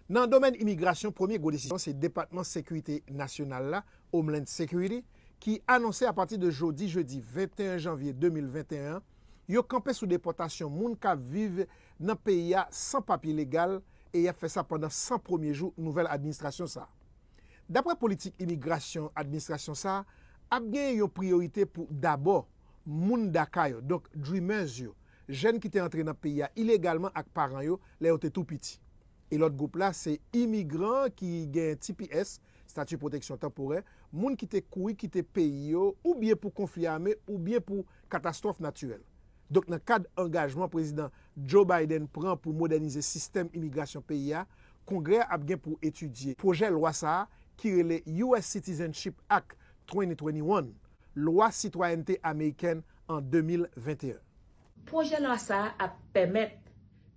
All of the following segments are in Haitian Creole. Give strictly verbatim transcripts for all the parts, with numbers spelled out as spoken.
Nan domèn imigrasyon, premye gwo desizyon se Depatman Sekirite Nasyonal la, Homeland Security, ki anonse apati de jodi, jedi venteyen janvye de mil venteyen an, yo kanpe sou depòtasyon moun k ap viv nan peyi a san papye legal, e y ap fè sa pandan san premye jou nouvèl administrasyon sa a. Dapre politik imigrasyon administrasyon sa a, ap gen yon priyorite pou dabò moun DACA yo, donk Dreamers yo, jèn ki te antre nan peyi a ilegalman ak paran yo lè yo te tou piti. E lòt gwoup la se imigran ki gen T P S, Stati Pwoteksyon Tanporè, moun ki te kouri kite peyi yo oubyen pou konfli ame oubyen pou katastwòf natirèl. Donk, nan kad angajman Prezidan Joe Biden pran pou modènize sistèm imigrasyon peyi a, Kongrè a ap gen pou etidye pwojè lwa sa a ki rele U S Citizenship Act twenty twenty-one, Lwa Sitwayènte Amerikèn an de mil venteyen. Pwojè lwa sa a ap pèmèt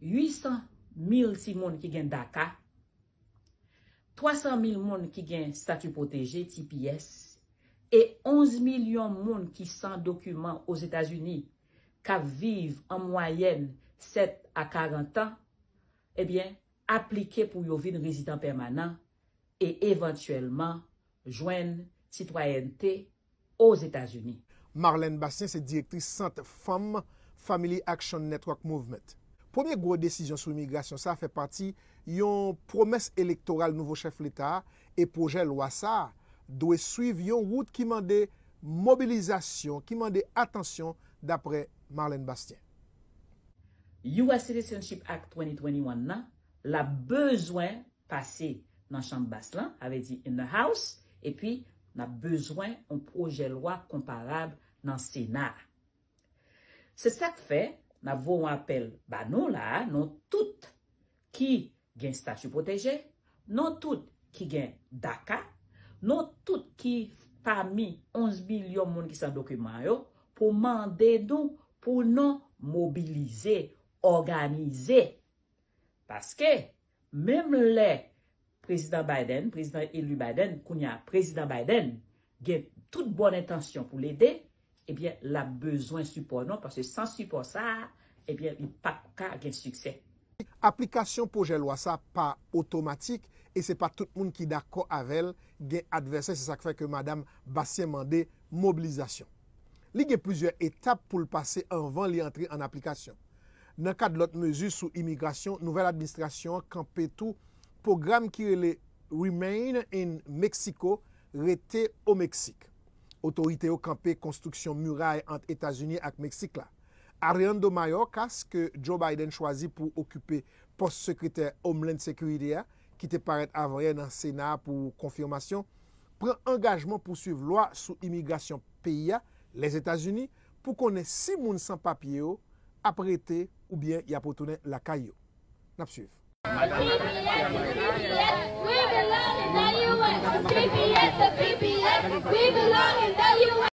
uit san mil timoun ki gen DACA, twa san mil moun ki gen stati pwoteje, T P S, e onz milyon moun ki san dokiman Ozetazini k ap viv an mwayèn sèt a karant an, ebyen, aplike pou yo vin rezidan pèmanan e evantyèlman jwenn sitwayènte Ozetazini. Marlène Bastien se direktris Sant Fanm Family Action Network Movement. Premye gwo desizyon sou imigrasyon sa a fè pati yon pwomès elektoral nouvo chèf leta a, e pwojè lwa sa a dwe swiv yon wout ki mande mobilizasyon, ki mande atansyon, dapre Marlène Bastien. U S Citizenship Act twenty twenty-one nan, l ap bezwen pase nan chanm bas lan, sa vle di in the House, epi n ap bezwen yon pwojè lwa konparab nan Sena a. Se sa k fè n ap voye yon apèl ba nou la a, nou tout ki gen stati pwoteje, nou tout ki gen DACA, nou tout ki pami onz milyon moun ki san dokiman yo, pou mande nou pou nou mobilize, òganize. Paske, menm lè Prezidan Biden, Prezidan eli Biden, kounye a Prezidan Biden, gen tout bòn entansyon pou l ede, ebyen, l ap bezwen sipò nou, paske san sipò sa a, ebyen, li p ap ka gen siksè. Aplikasyon pwojè lwa sa a pa otomatik, e se pa tout moun ki dakò avè l, gen advèsè, se sa k fè ke Madam Bastien mande mobilizasyon. Li gen plizyè etap pou l pase anvan li antre an aplikasyon. Nan kad lòt mezi sou imigrasyon, nouvèl administrasyon an kanpe tou pwogram ki rele Remain in Mexico, Rete o Meksik. Otorite yo kanpe konstriksyon miray ant Etazini ak Meksik la. Alejandro Mayorkas, ke Joe Biden chwazi pou okipe pòs sekretè Homeland Security a, ki te parèt avanyè nan Sena a pou konfimasyon, pran angajman pou swiv lwa sou imigrasyon peyi a, Lèzetazini, pou konnen si moun san papye yo ap rete oubyen y ap retounen lakay yo. N ap swiv. P P S, P P S, we belong in the U S. P P S, P P S, we belong in the U S.